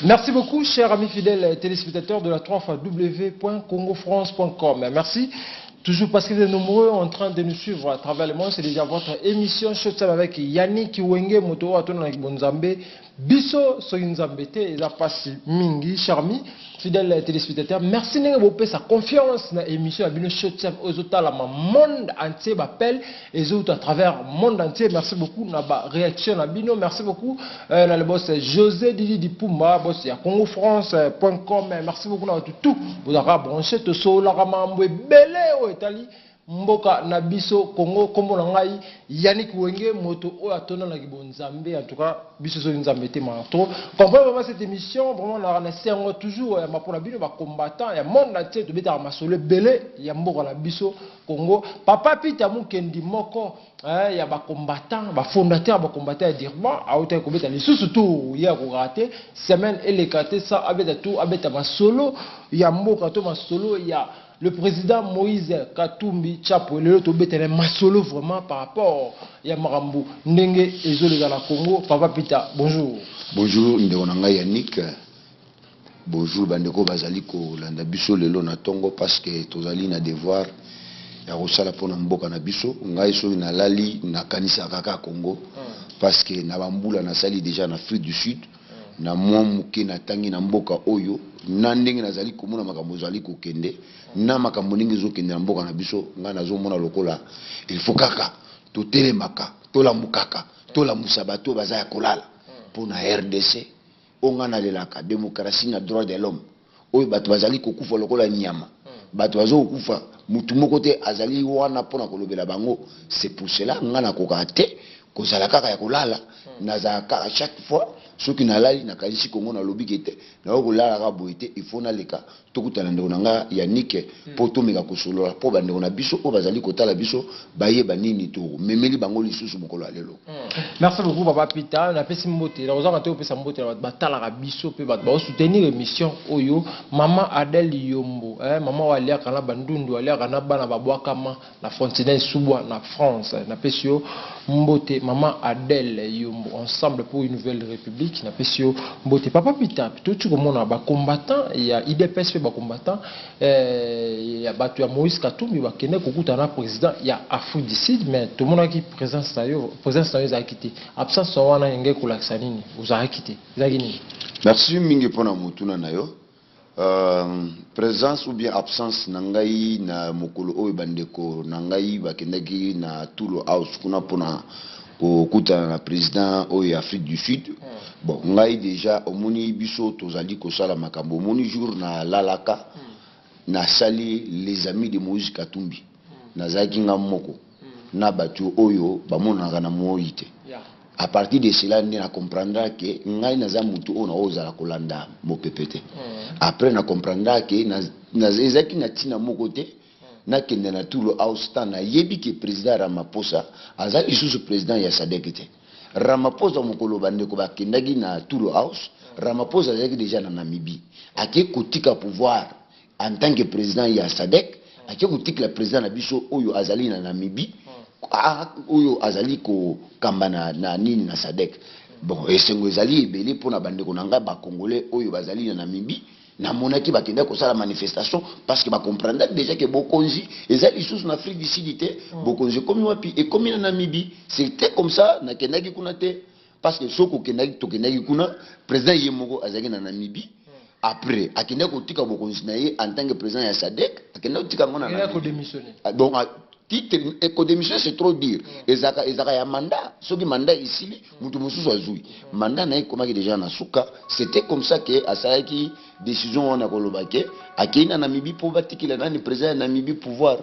Merci beaucoup, chers amis fidèles téléspectateurs de la 3 fois w.congofrance.com. Merci. Toujours parce que vous êtes nombreux en train de nous suivre à travers le monde. C'est déjà votre émission Showtime avec Yannick Wenge, Moto Atona Bonzambe, Biso soki Nzambe te eza pasi mingi. Charmi fidèle téléspectateur, merci ndenge bopesa confiance na émission ya bino Showtime oyo ezotalama monde entier, baappel ezouta à travers monde entier. Merci beaucoup na baréaction na bino. Merci beaucoup na le boss José Didi Dipumba, boss ya congofrance.com. Merci beaucoup na bato tout bozalaka branché. Tosololaka mambo ebele oyo etali mboka na biso Congo. Nkombo na ngai Yannick Wenge, moto oyo atondanaki bonzambe. En tout cas, biso soki Nzambe te, mawa trop. Comprendre vraiment cette émission, vraiment na se yango toujours ya mapona bino bacombattant ya monde entier. Tobetaka masolo ebele ya mboka na biso Congo. Papa Peter Mukendi, moko ya bacombattant, bafondateur ya bacombattant ya Durban, autaki kobeta lisusu tour. Ye akokaka te semaine eleka te sa abeta tour, abeta masolo ya mboka to masolo ya le président Moïse Katumbi Chapwe. Lelo tobetela masolo vraiment par rapport ya makambo ndenge ezoleka na Congo. Papa Peter, bonjour. Bonjour, ndeko na ngai Yannick. Bonjour bandeko bazali kolanda biso lelo na ntongo, parce que tozali na devoir ya kosala mpona mboka na biso. Ngai soki nalali, nakanisaka kaka Congo, parce que na bambula nasali déjà na Afrique du Sud, na mwa moke natangi na mboka oyo, na ndenge nazali komona makambo ezali kokende, na makambo ndenge ezokende na mboka na biso, ngai nazomona lokola il faut kaka totelemaka, tolamukaka, tolamusa bato oyo baza ya kolala mpo na RDC. Oyo ngai nalelaka, démocratie na droit de l'homme, oyo bato bazali kokufa lokola nyama, bato baza kokufa, mutu moko te azali wana mpona kolobela bango. C'est pour cela ngai nakokaka te kozala kaka ya kolala. Nazala kaka chaque fois soki nalali, nakanisi Kongo. Nalobi ke te, nakoki kolala kaka boye te, il faut naleka, tokutana ndeko na ngai Yanike, mpo tomeka kosolola, mpo bandeko na biso oyo bazali kotala biso bayeba nini tomemeli bango lisusu mokolo ya lelo. Merci beaucoup, papa Peter. Napesi mbote, nakozanga te kopesa mbote na bato batalaka biso mpe bato baosoutenir émission oyo. Mama Adele Yombo, mama oyo aliaka na bandundu, aliaka na bana babwakama na Fontenay Subwa na France, napesi yo mbote, mama Adele Yombo. Ensemble pour une nouvelle république, napesi yo mbote. Papa Peter, toti komona bacombattant ya UDPS mpe bacombattant ya bato ya Moïse Katumbi bakende kokutana na président ya Afrique du Sud, mais tomonaki présence na yo, présence na yo ezalaki te. Absence wana engei kolakisa nini? Ozalaki te, ezalaki nini? Merci mingi mpona motuna na yo. Présence ou bien absence na ngai na mokolo oyo bandeko na ngai bakendaki na Tulo House kuna mpona kokutana na président oyo ya Afrique du Sud, bon, ngai déjà omoni biso tozali kosala makambo. Omoni, jour nalalaka, nasali les amis de Moïse Katumbi, nazalaki nga moko na bato oyo bamonanaka na moi te. À partir de cela nde na comprendra ke ngai naza motu oyo nakozala kolanda mopepe te. Après na comprendra ke ezalaki na ntina moko te nakende na Tulo House tan nayebi ke président Ramaphosa aza lisusu président ya SADC te. Ramaphosa, mokolo bandeko bakendaki na Tulo House, Ramaphosa azalaki déjà na Namibie. Ake kotika pouvoir en tant que président ya SADC, ake kotikela président na biso oyo azali na Namibie, oyo azali kokamba na nini, na SADC. Bon, esengo ezali ebele mpona bandeko na ngai bacongolais oyo bazali na Namibie. Namonaki bakendaki kosala manifestation parce que bacomprendaki déjà ke bokonzi eza lisusu na Afrique du Sud te. Bokonzi ekomi wapi? Ekomi na Namibie. C'était comme ça, nakendaki kuna te, parce que soki okendaki, tokendaki kuna, président ye moko azalaki na Namibie. Après akendaki kotika bokonzi na ye en tant que président ya SADC, akendaki kotika yango na Akendaki Namibie. Kodémissionner. Ah, donc titre ekodémission, c'est trop dire. Ezalaka ya mandat. Soki mandat esili, moto mosusu azwi mandat na ye. Ekomaki déjà na suka. C'était comme ça ke asalaki décision wana, koloba ke akei na Namibie mpo batikela nani, président ya Namibie, pouvoir.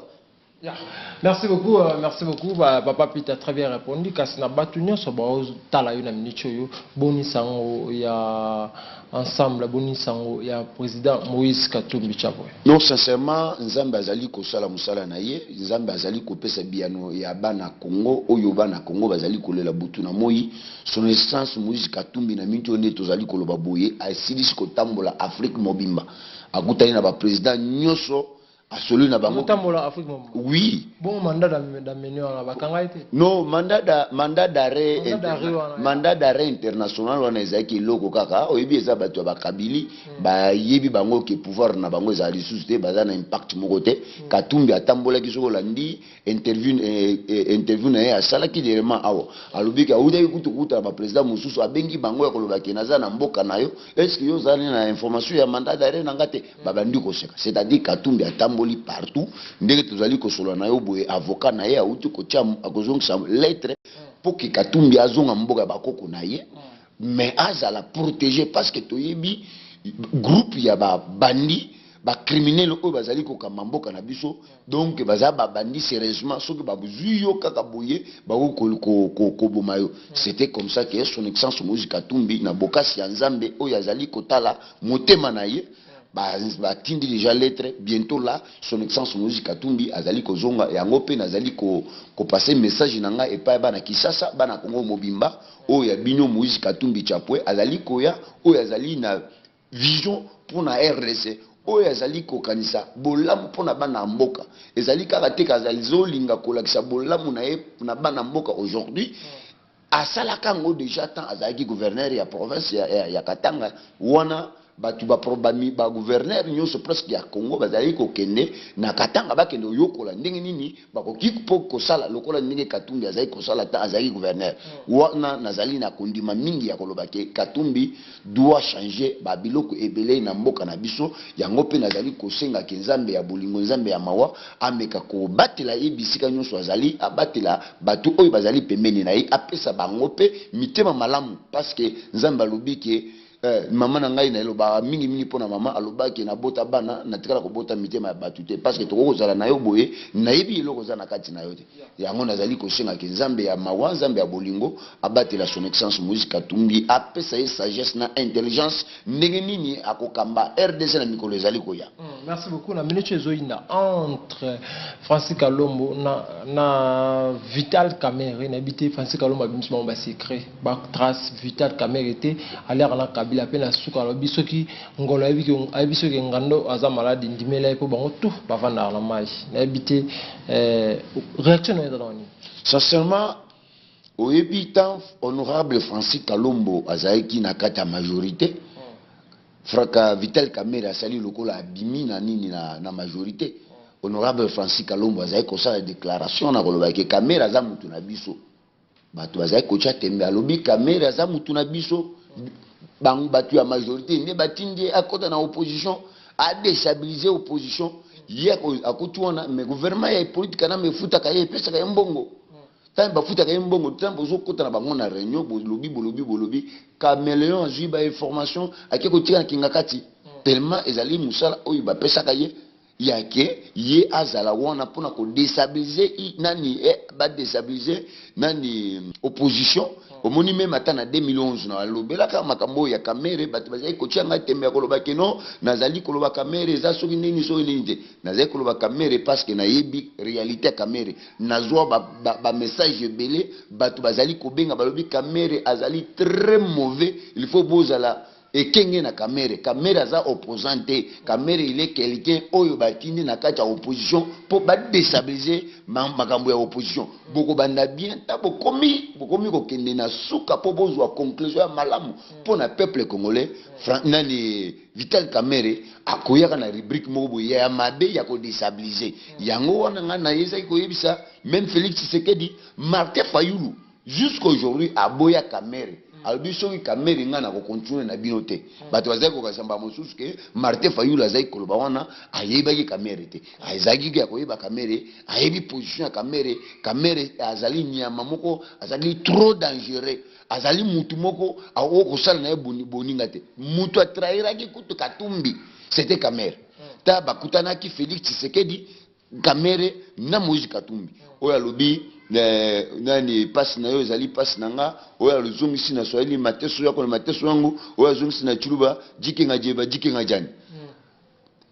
Yeah. Merci beaucoup, merci beaucoup. Bah, papa Peter a très bien répondu. Kasi na batu nyonso baotala yo na minute oyo, boni sango ya ensemble, boni sango ya président Moïse Katumbi Chapwe? Non, sincèrement, Nzambe azali kosala mosala na ye. Nzambe azali kopesa biyano ya bana Congo oyo bana Congo bazali kolela butu na moi. Son Excellence Moïse Katumbi, na miniti oyo nde tozali koloba boye, asilisi kotambola Afrique mobimba, akutani na baprésident nyonso. Asoli na bango. Otambola Afrique mobimba. Oui. Bon, mandat d'amener wana bakanga ye te. Non, mandat d'arrêt. Mandat d'arrêt wana, mandat d'arrêt international wana ezalaki eloko kaka oyebi, eza bato ya bakabili, bayebi bango ke pouvoir na bango ezala lisusu te, baza na impact moko te. Katumbi atambolaki. Soki olandi interview na ye asalaki dernièrement awa, alobi ke autaki kutu kokutana baprésident mosusu, abengi bango ya koloba ke naza na mboka na yo, est-ce yo ozali na information ya mandat d'arrêt na nga te? Babandi koseka. C'est-à-dire Katumbi atamboli partout. Ndenge tozali kosolola na yo boye, avocat na ye auti kotia, akozongisa lettre mpo ke Katumbi azonga mboka ya bakoko na ye, mais azala protégé, parce que toyebi groupe ya babandi, bacriminel oyo bazali kokamba mboka na biso. Donc baza babandi sérieusement. Soki bazwi yo kaka boye, bakoki koboma yo. C'était comme ça que Son Excellence Moïse Katumbi, na bokasi ya Nzambe oyo azali kotala motema na ye, batindi déjà lettre. Bientôt là, Son Excellence Moïse Katumbi azali kozonga. Yango mpe nazali kopasser message na ngai epai ya bana Kisasa, bana Kongo mobimba, oyo ya bino Moïse Katumbi Chapwe azali koya, oyo azali na vision mpona RDC, oyo azali kokanisa bolamu mpona bana ya mboka. Ezali kaka te azolinga kolakisa bolamu na ye na bana mboka aujourd'hui. Asalaka yango déjà temps azalaki gouverneur ya province ya Katanga. Wana bato bagouverneur nyonso presque ya Congo bazalaki kokende na Katanga, bakende oyokola ndenge nini bakoki mpo kosala lokola ndenge Katumbi azalaki kosala ta azalaki gouverneur wana. Nazali na kondima mingi ya koloba ke Katumbi doit changer babiloko ebele na mboka na biso. Yango mpe nazali kosenga ke Nzambe ya bolingo, Nzambe ya mawa, ameka kobatela ye bisika nyonso azali, abatela bato oyo bazali pembeni na ye, apesa bango mpe mitema malamu, parce que Nzambe alobi ke mama na ngai nalobaka mingimingi mpo na mama, alobaki nabota bana, natikala kobota mitema ya bato te, parce que tokoki kozala na yo boye, nayebi eloko oza na kati na yo te. Yango nazali kosengaki Nzambe ya mawa, Nzambe ya bolingo, abatela Son Excellence Moïse Katumbi, apesa ye sagesse na intelligence ndenge nini akokamba RDC na mikolo ezali koya. Merci beaucoup. Na minute ezoyinda entre Francis Kalombo na Vital Kamerhe, nayebi te. Francis Kalombo abimisi bango basecret, batrace Vital Kamerhe te aliaka na Kabila. Mpe na suka alobi soki ngolo ayebi soki ngando aza malade, ndimela ye, mpo bango tout bavandaka na mai. Nayebi te, réaction na yo eza na nini? Sincèrement, oyebi, tant honorable Francis Kalombo azalaki na kati ya majorité, fraka Vital Kamerhe asali lokola abimi na nini na majorité. Honorable Francis Kalombo azalaki kosala déclaration na koloba ke Kamerhe aza mutu na biso. Bato bazalaki kotya tembe. Alobi Kamerhe aza mutu na biso, bango bato ya majorité nde batindi ye akɔta na opposition, adéstabiliser opposition. Ye akoti wana, mais gouvernement ya politique na efutaka ye, epesaka ye mbongo. Ntango bafutaka ye mbongo, ntango bozokɔta na bango na réunion, bolobi, bolobi, bolobi, caméléon azwi bainformation, ake kotika na kinga kati. Tellement ezali mosala oyo bapesaka ye yake ye azala wana mpona kodéstabiliser nani, badéstabiliser nani, opposition. Omoni, même ata na 2011 na alobelaka makambo oyo ya Kamerhe, bato bazali kotia ngai tembe ya koloba ke non, nazali koloba Kamerhe eza soki nini, soki nini te. Nazali koloba Kamerhe parce que nayebi réalité ya Kamerhe. Nazwa bamessage ba ebele, bato bazali kobenga, balobi Kamerhe azali très mauvais, il faut bozala ekenge na Kamerhe. Kamerhe aza opposant te, Kamerhe il est quelqu'un oyo batindi na kati ya opposition mpo badéstabiliser makambo ya opposition. Bokobanda bien, ta bokomi kokende na suka mpo bozwa conclusion ya malamu mpo na peuple congolais. Nani, Vital Kamerhe akoyaka na rubrique moko boye ya mabe ya kodéstabiliser. Yango wana ngai nayezaki koyebisa même Félix Tshisekedi, Martin Fayulu jusqu'aujourd'hui aboya Kamerhe. Alobi soki Kamerhe, ngai nakocontinuer na bino te. Bato bazali kokasa mbala mosusu ke Martin Fayulu azali koloba wana, ayebaki Kamerhe te. Azalaki ya koyeba Kamerhe, ayebi position ya Kamerhe. Kamerhe azali nyama moko, azali trop dangereux, azali mutu moko akoki kosala na ye boninga te. Mutu atrahiraki kutu Katumbi, c'était Kamerhe. Ta bakutanaki Félix Tshisekedi, Kamerhe na Moïse Katumbi, oyo alobi nani, pasi na yo ezali pasi na nga. Oyo azongisi na Swahili, mateso yako na mateso yango. Oyo azongisi na Tshiluba, jikenga jeba jikenga jani.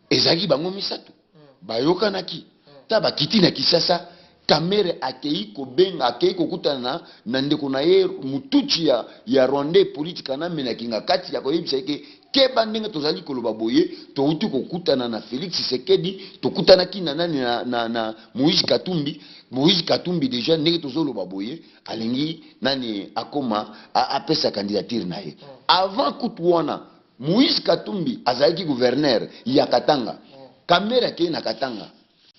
Ezalaki bango misato bayokanaki. Ta bakiti na Kisasa, Kamerhe akei kobenga, akei kokutana na ndeko na ye mutuchi ya Rwandais politique, anamenaki nga kati ya koyebisa ye ke Keba ndenge tozali koloba boye, touti kokutana na Félix Tshisekedi, tokutanaki na nani, na Moïse Katumbi. Moïse Katumbi déjà, ndenge tozoloba boye, alingi nani akoma apesa candidature na ye. Avant kutu wana, Moïse Katumbi azalaki gouverneur ya Katanga. Kamerhe akei na Katanga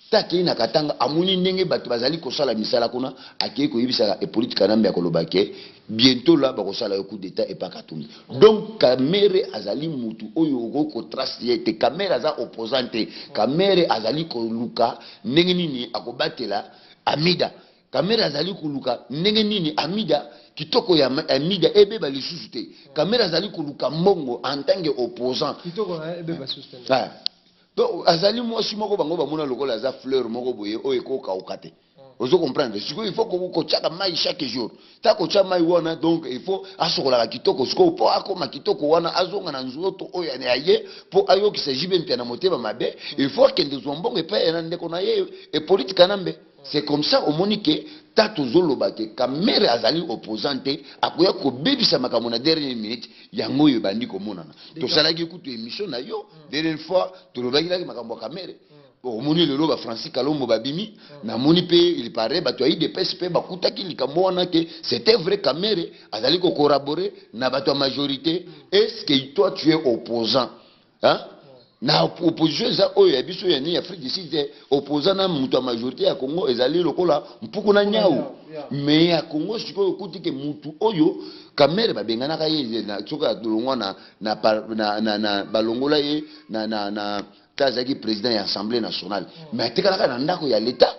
te, akei na Katanga, amoni ndenge bato bazali kosala misala kuna, akei koyebisaka Hippolyte Kanambe ya koloba ke bientôt là bakosala yo coup d'état epa Katumbi. Donc Kamerhe azali mutu oyo okoki kotrace ye te. Kamerhe aza opposant te. Kamerhe azali koluka ndenge nini akobatela Amida. Kamerhe azali koluka ndenge nini Amida, kitoko ya Amida ebeba lisusu te. Kamerhe azali koluka mbongo en tant que opposant. Kitoko na ebeba lisusu te. Ah. Donc azali mwasi moko bango bamona lokola aza fleur moko boye oyo ekokauka te. Ozo comprendre? Sikoyo il faut kotiaka mai chaque jour. Ta kotia mai wana, donc il faut asokolaka kitoko. Sikoyo mpo akoma kitoko wana, azonga na nzoto oyo ya ye, mpo ayokisa JB Mpiana na motema mabe, il faut akende zwa mbongo epai ya na ndeko na ye Hippolyte Kanambe. C'est comme ça omoni ke ta tozoloba ke Kamerhe azali opposant te, akoya kobebisa makambo na dernière minute. Yango oyo ebandi komonana. Tosalaki kutu émission na yo dernière fois, tolobaki kaki makambo ya Kamerhe. Omoni lelo baFrancis Kalombo babimi. Namoni mpe il paraît bato ya UDPS mpe bakutaki likambo wana ke c'était vrai, Kamerhe azali kocollaborer na bato ya majorité. Est ce que toi tu es opposant, hein? Na opposition eza oyo ya biso ya nini, Afrique du Sud te. Opposant na moto ya majorité ya Congo ezali lokola mpuku na nyau. Mais ya Congo sikoyo, okuti ke mutu oyo Kamerhe babenganaka ye soki alongwa na balongola ye na ta azalaki président ya Assemblée nationale, mais atekalaka na ndako ya l'État.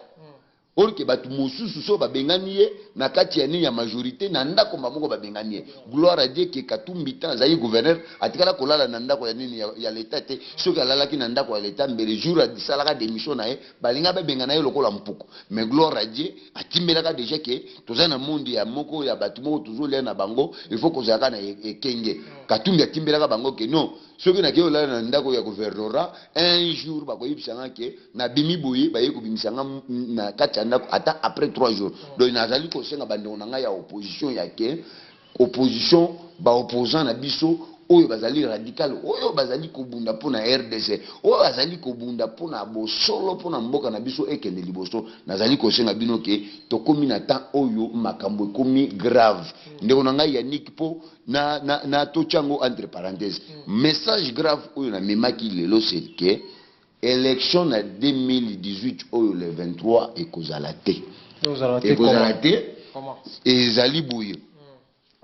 Or ke bato mosusu so babengani ye na kati ya nini, ya majorité, na ndako moko babengani ye. Gloire à Dieu ke Katumbi, tan azalaki gouverneur, atikala kolala na ndako ya nini, ya l'État te. Soki alalaki na ndako ya l'État, mbele jour asalaka démission na ye, balinga babengana ye lokola mpuku. Mais gloire à Dieu, atimbelaka déjà ke toza na monde ya moko ya bato moko tozolia na bango, il faut kozalaka na ekenge. Katumbi atimbelaka bango ke non, soki nakei olala na ndako ya gouvernorat, un jour bakoyebisanga ke nabimi boye, baye kobimisanga na kati ya ndako ata après 3 jours. Donc nazali kosenga bandeko na ngai ya opposition, ya ke opposition, baopposant na biso oyo bazali radical, oyo bazali kobunda mpo na RDC, oyo bazali kobunda mpo na bosolo, mpo na mboka na biso ekende liboso, nazali kosenga bino ke tokomi na temps oyo makambo ekomi grave. Ndeko na ngai Yannick, mpo na totya yango entre parenthèse, message grave oyo namemaki lelo, c'est que élection na 2018 oyo, le 23, ekozala te. Ekozala te? Ekozala te. Comment? Ezali boye,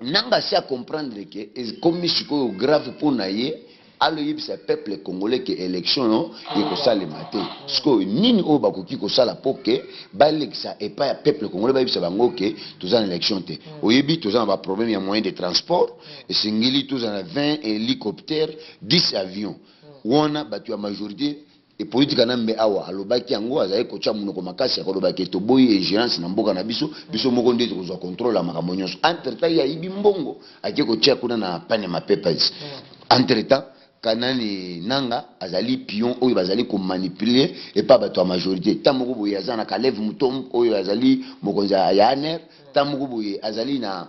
nanga asi acomprendre ke ekomi sikoyo grave mpo na ye. Aloyebisa peuple congolais ke élection no ekosalema te. Sikoyo nini oyo bakoki kosala mpo ke balekisa epai ya peuple congolais, bayebisa bango ke toza na élection te? Oyebi, toza na baproblème ya moyen de transport. Esengeli toza na 20 hélicoptère, 10 avions. Wana bato ya majorité, Hippolyte Kanambe awa alobaki yango, azali kotya monoko makasi ya kolobaki toboyi ingérence na mboka na biso, biso moko nde tokozwa contrôle ya makambo nyonso. Entre temps ye ayibi mbongo, ake kotia kuna na Panama Papers. Entre temps kanani nanga azali pion oyo bazali komanipuler epa bato ya majorité. Ta moko boye aza na Kalev Mutombo oyo azali mokonzi ya ANR, ta moko boye azali na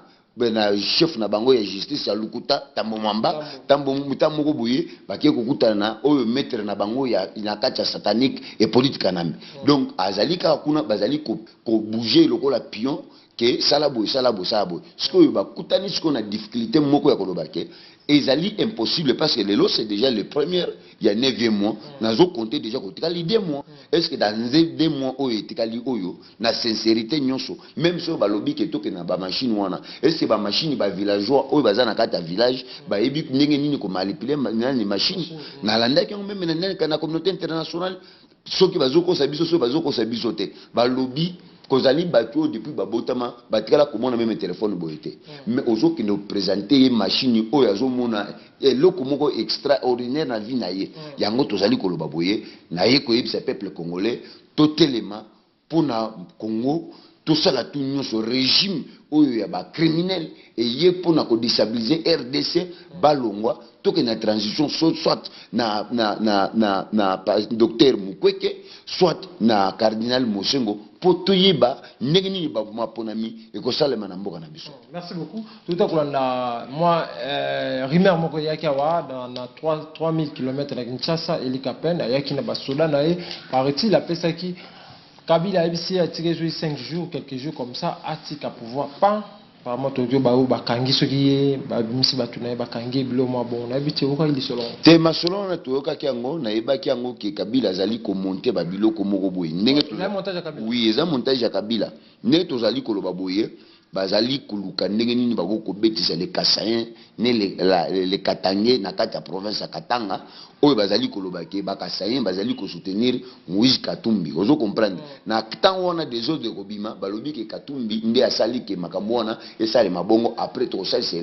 chef na bango ya justice ya lukuta, Tambo Mwamba. Tambo ta moko boye bakie kokutana na oyo maître na bango ya na kati ya satanique, Hippolyte Kanambe. Donc azali kaka kuna, bazali kobouger lokola pion ke sala boye, sala boye, sala boye. Sikoyo bakutani sikoyo na difficulté moko ya koloba ke ezali impossible, parce que lelo c'est déjà le premier ya 9e mois. Nazocompter déjà kotikali 2 mois. Est ce que dans 2 mois oyo etikali oyo, na sincérité nyonso, même soki balobi ke tokende na bamachine wana, est ce que bamachine, bavillageois oyo baza na kati ya village bayebi ndenge nini komanipuler nani machine? Nalandaki yango même na communauté internationale. Soki bazokosa biso, soki bazokosa biso te, balobi kozali bato oyo depuis babotama batikala komona même téléphone boye te. Mais ozokende oprésenter ye machine oyo, azomona eloko moko extraordinaire na vie na ye. Yango tozali koloba boye, naye koyebisa peuple congolais, totelema mpona Congo, tosala tu nyonso régime oyo ya bacriminel eye mpona kodéstabiliser RDC. Balongwa, tokende na transition, soit na docteur Mukwege, soit na cardinal Monsengwo, mpo toyeba ndenge nini maponami ekosalema na mboka na biso. Merci beaucoup. Tout kolanda mwa rumeur moko eyaki awa na 3000 km na Kinshasa. Elika peine ayaki na basoda na ye, paraît-il apesaki Kabila, ayebisi ye atika ezwi 5 jours, quelques jours comme ça, atika pouvoir pan. Apparemment toyoki baoyo bakangi, soki ye babimisi bato na ye, bakangi ye bilo mwa bongo. Nayebi te, okaki lisolo? Te, masolo wana toyokaki yango, nayebaki yango ke Kabila azali komonter babiloko moko boye ndenge. Eza montage ya Kabila? Oui, eza montage ya Kabila. Ndenge tozali koloba boye, bazali koluka ndenge nini bakoki kobetisa le Kasaïen ne le Katangais na kati ya province ya Katanga, oyo bazali koloba ke Bakasaïen bazali kosoutenir Moïse Katumbi. Ozo comprendre, na ntango wana désordre ekobima, balobi ke Katumbi nde asali ke makambo wana esalema bongo. Après tokosalisa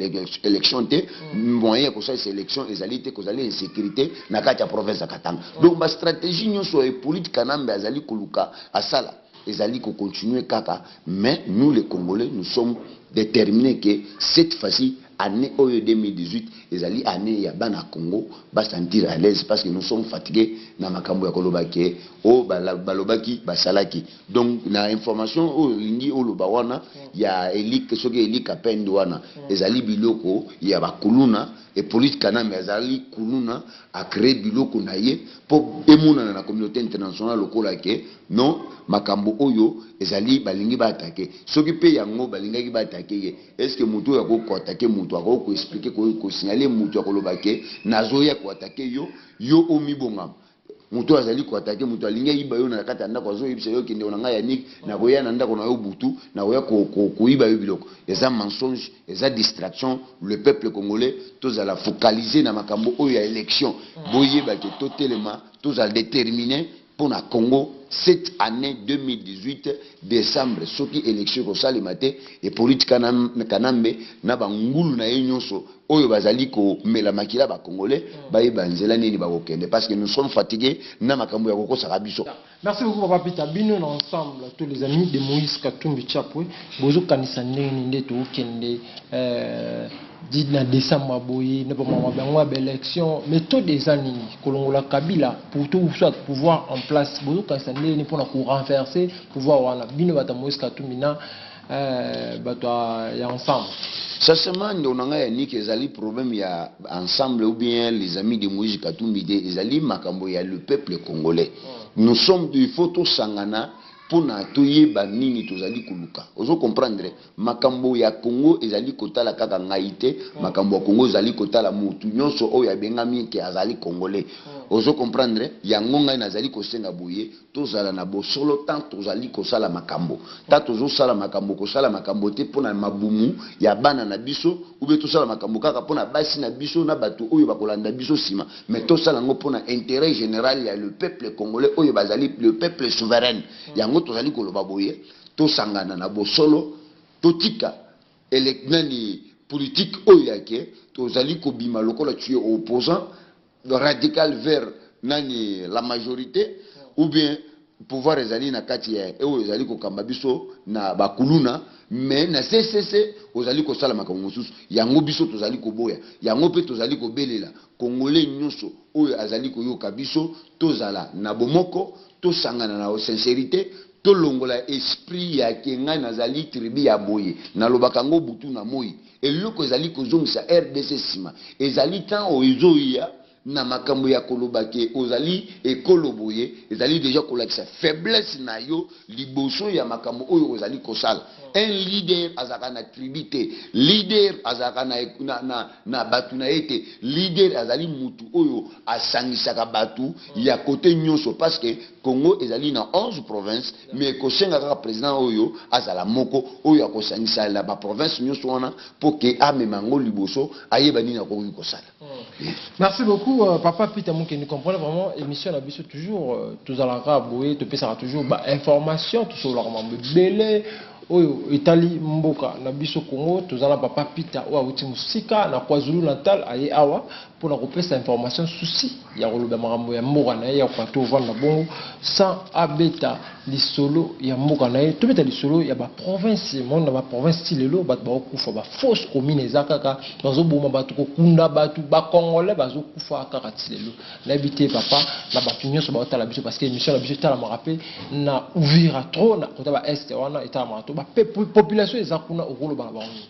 élection te, moyen ya kosalisa élection ezali te, kozali insécurité na kati ya province ya Katanga. Donc bastratégie nyonso ya Hippolyte Kanambe azali koluka asala ezali kocontinue kaka. Mais nous les Congolais, nous sommes déterminés que cette fois-ci, année oyo 2018 ezali année ya bana Congo basentir à l'aise, parce que nous sommes fatigués na makambo ya koloba ke oyo balobaki, basalaki. Donc na information oyo olingi oloba wana ya Elik, soki Elik Apende wana, ezali biloko ya bakuluna. Hippolyte Kanambe azali kuluna, acréer biloko na ye mpo emonana na communauté internationale lokola ke non, makambo oyo ezali balingi baattaquer. Soki mpe yango balingaki baattaquer ye, est ce que motu oyo akoki koattaquer motu, akoki koexpliquer, kosignaler motu, akoloba ke nazoya koattaquer yo, yo omibongama? Moto oyo azali koattaquer moto, alingi ayiba yo na kati ya ndako, azoyebisa yo: "Kende na ngai Yannick, nakoya na ndako na yo butu, nakoya koyiba yo biloko." Eza mensonge, eza distraction. Le peuple congolais, tozala focalisé na makambo oyo ya élection. Boyeba ke totelema, tozala déterminé mpo na Congo. Cette année 2018 décembre, soki élection ekosalema te, Hippolyte Kanambe na bangulu na ye nyonso oyo bazali komela makila Bacongolais, bayeba nzela nini bakokende, parce que nous sommes fatigués na makambo ya kokosaka biso. Merci beaucoup, papa Peter. Bino na ensemble, tous les amis de Moïse Katumbi Chapwe, bozokanisa ndenge nini nde tokokende di na décembre boye na bamama bango ya baélection? Méthode eza nini kolongola Kabila pour tout soit pouvoir en place? Bozokanisa ndenge nini mpona korenverser pouvoir wana, bino bato ya Moïse Katumbi na bato ya ensemble? Sincèrement, ndeko na ngai Yannick, ezali problème ya ensemble ou bien les amis de Moïse Katumbi te, ezali makambo ya le peuple congolais. Nous sommes, il faut tosangana mpona toyeba nini tozali koluka. Ozo comprendre, makambo ya Congo ezali kotala kaka ngai te, makambo ya Congo ezali kotala motu nyonso oyo abengami ke azali Congolais. Ozo comprendre, yango ngai nazali kosenga boye: tozala na bosolo tant tozali kosala makambo, tant tozosala makambo. Kosala makambo te mpona mabumu ya bana na biso, ube tosala makambo kaka mpona basi na biso na bato oyo bakolanda biso nsima, mais tosala yango mpona intérêt général ya le peuple congolais oyo bazali le peuple souverain. Yango tozali koloba boye: tosangana na bosolo, totika nani politique oyo yake tozali kobima lokola tu es opposant radical vers nani, la majorité, ou bien pouvoir ezali na kati ya oyo ezali kokamba biso na bakuluna, mais na ccc ozali kosala makambo mosusu. Yango biso tozali koboya yango, mpe tozali kobelela Congolais nyonso oyo azali koyoka biso: tozala na bomoko, tosangana na sincérité, tolongola esprit ya ke ngai nazali tribu ya boye. Nalobaka yango butu na moi, eloko ezali kozongisa RDC nsima ezali ntango ezoya na makambo ya koloba ke ozali ekolo boye, ezali deja kolakisa faiblesse na yo liboso ya makambo oyo ozali kosala. Un leader azalaka na tribu te, leader azalaka na bato na ye te. Leader azali mutu oyo asangisaka bato ya kote nyonso, parce que Congo ezali na 11 province, mais ekosenga kaka président oyo azala moko oyo akosangisa na baprovince nyonso wana mpo ke amema yango liboso, ayeba nini akoki kosala. Merci beaucoup, papa Peter Mukendi. Comprendre vraiment émission na biso toujours, tozalaka boye, topesaka toujours ba information, tosololaka mambo ebele oyo etali mboka na biso Congo. Toza na papa Peter oyo awuti mosika na KwaZulu Natal, aye awa. mpona kopesa information, souci ya koloba makambo ya mboka na ye, ya koka tovanda bongo sans abeta lisolo ya mboka na ye. Tobeta lisolo ya baprovince monde. Na baprovince ti lelo bato bakokufa, bafosse commune eza kaka, bazoboma bato, kokunda bato, bacongolais bazokufa kaka ti lelo. Nayebi te, papa, na bato nyonso baotala biso, parce que émission na biso etalamaka mpe na Uvira trop, na kota baest wana etalamaka to bapopulation eza kuna, okoloba na bango nini?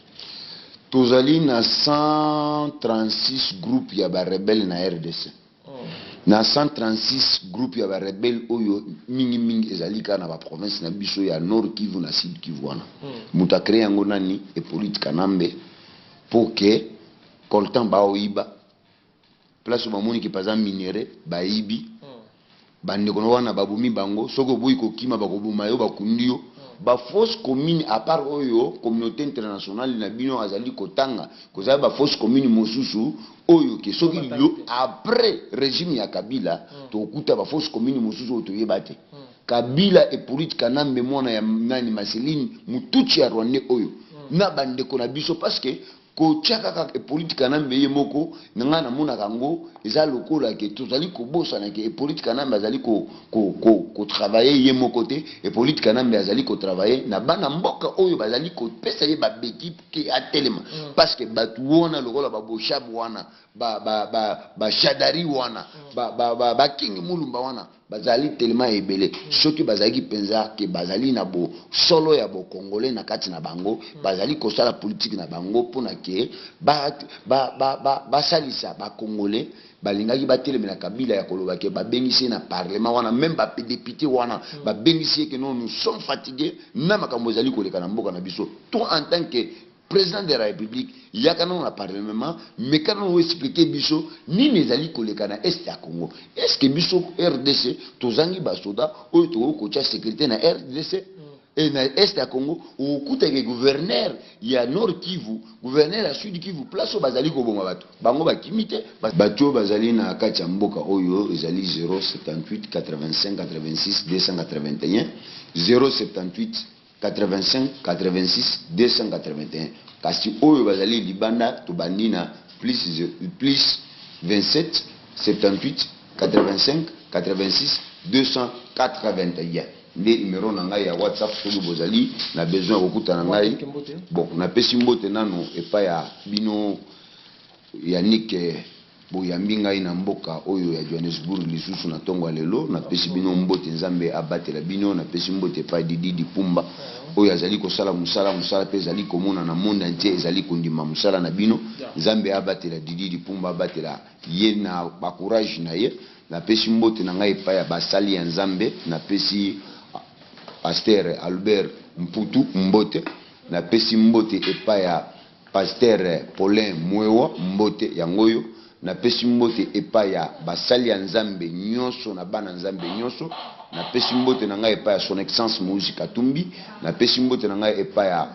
Tozali na 136 groupe ya barebele na RDC. Na 136 groupe ya barebele oyo, mingimingi ezali kaka na baprovince na biso ya Nord Kivu na Sud Kivu wana. Moto acréer yango nani? Hippolyte Kanambe, mpo ke coltan baoyiba, place oyo bamoniki paza minerai, bayibi. Bandeko na wana babomi bango. Soki oboyi kokima, bakoboma yo, bakundi yo. Bafosse commune, à part oyo communauté internationale na bino azali kotanga, kozala bafosse commune mosusu oyo ke soki Batangi te. Après régime ya Kabila, tokokuta bafosse commune mosusu oyo toyeba te. Kabila, Hippolyte Kanambe, mwana ya nani, Maseline Mututsi ya Rwandais oyo na bandeko na biso, parce que kotia kaka Hippolyte Kanambe ye moko, na ngai namonaka yango eza lokola ke tozali kobosana ke Hippolyte Kanambe azali kotravailler ye moko te. Hippolyte Kanambe azali kotravailler na bana mboka oyo bazali kopesa ye babeki ke atelema, parce que bato wana lokola baboshab wana, bashadari wana, bakingi Mulumba wana, bazali telema ebele. Soki bazalaki mpenza ke bazali na bosolo ya bokongole na kati na bango, bazali kosala politike na bango mpona ke basalisa bakongole, balingaki batelemela Kabila ya koloba ke babengisi ye na parlement wana, même badéputé wana babengisi ye ke non, nous sommes fatigués na makambo ezali koleka na mboka na biso. To en tant que président de la République, yaka nano na parlement, meka nano expliquer biso nini ezali koleka na est ya Congo. Est ce que biso RDC tozangi basoda oyo tokoki kotia sécurité na RDC e na est ya Congo? Okutaka gouverneur ya Nord Kivu, gouverneur ya Sud Kivu, place oyo bazali koboma bato, bango bakimi te. Bato oyo bazali na kati ya mboka oyo ezali 078 85 86 281, 078 85 86 281. Kasi oyo bazali libanda, tobandi na plus 27 78 85 86 281, nde numero na ngai ya WhatsApp soki bozali na besoin ya kokutana ngai. Mbote. Bon, napesi mbote nano epai ya bino Yannick, boyambi ngai na mboka oyo ya Johannesburg lisusu na ntongo ya lelo. Napesi bino mbote, Nzambe abatela bino. Napesi mbote epai Didi Dipumba oyo azali kosala mosala, mosala mpe ezali komona na monde entier, ezali kondima mosala na bino. Nzambe abatela Didi Dipumba, abatela ye na bacourage na ye. Napesi mbote na ngai epai ya basali ya Nzambe. Napesi pasteur Albert Mputu mbote, napesi mbote epai ya pasteur Paulin Mwewa, mbote yango oyo. Napesi mbote epai ya basali ya Nzambe nyonso na bana Nzambe nyonso. Napesi mbote na ngai epai ya Son Excellence Moïse Katumbi. Napesi mbote na ngai epai ya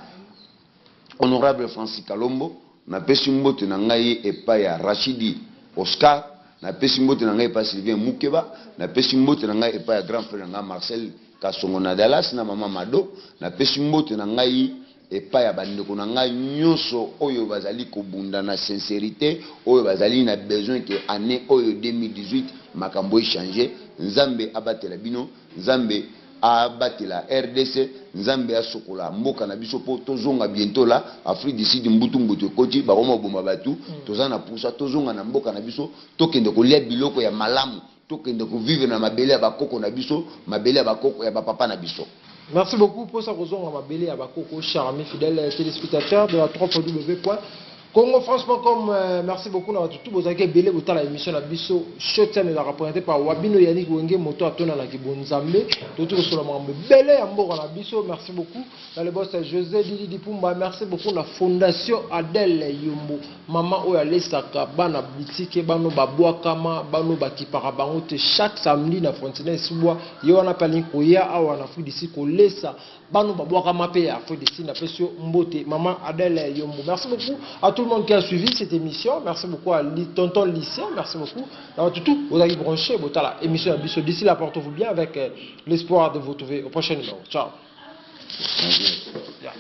honorable Francis Kalombo. Napesi mbote na ngai epai ya Rachidi Oscar. Napesi mbote na ngai epai ya Sylvain Mukeba. Napesi mbote na ngai epai ya grand frère na ngai Marcel Kasongo na Dallas na mama Mado. Napesi mbote na ngai epai ya bandeko na ngai nyonso oyo bazali kobunda na sincérité, oyo bazali na besoin ke année oyo 2018 makambo echanger. Nzambe abatela bino, Nzambe abatela RDC, Nzambe asokola mboka na biso mpo tozonga bientôt la Afrique du Sud. Mbutu mbutu ekoti, bakoma boma bato. Toza na pusa tozonga na mboka na biso, tokende kolia biloko ya malamu, tokende kovivre na mabele ya bakoko na biso, mabele ya bakoko ya bapapa na biso. Merci beaucoup pour ça, kozonga mabele ya bakoko. Chers amis fidèles téléspectateurs de la 3W.congofrance.com, merci beaucoup na bato tout bozalaki ebele botala émission na biso Showtime, ezalaka représenté par Wabino Yannick Wenge, moto atonanaki bonzambe. Toti kosola makambo ebele ya mboka na biso. Merci beaucoup na le boss José Didi Dipumba. Merci beaucoup na Fondation Adèle Yombo, mama oyo alesaka bana bitike, bano babwakama, bano bakipaka bango te, chaque samedi na Frontière Esibwa. Ye wana mpe alingi koya awa na Afrique d'ici kolesa bano babwakama mpe ya Afrique d'ici. Napesi yo mbote, mama Adèle Yombo. Merci beaucoup à tout le monde qui a suivi cette émission. Merci beaucoup à tonton Lucien. Merci beaucoup na bato tout ozalaki branché botala émission ya biso. D'ici là, portez-vous bien, avec l'espoir de vous retrouver au prochain numéro. Ciao. Bonjour. Yeah.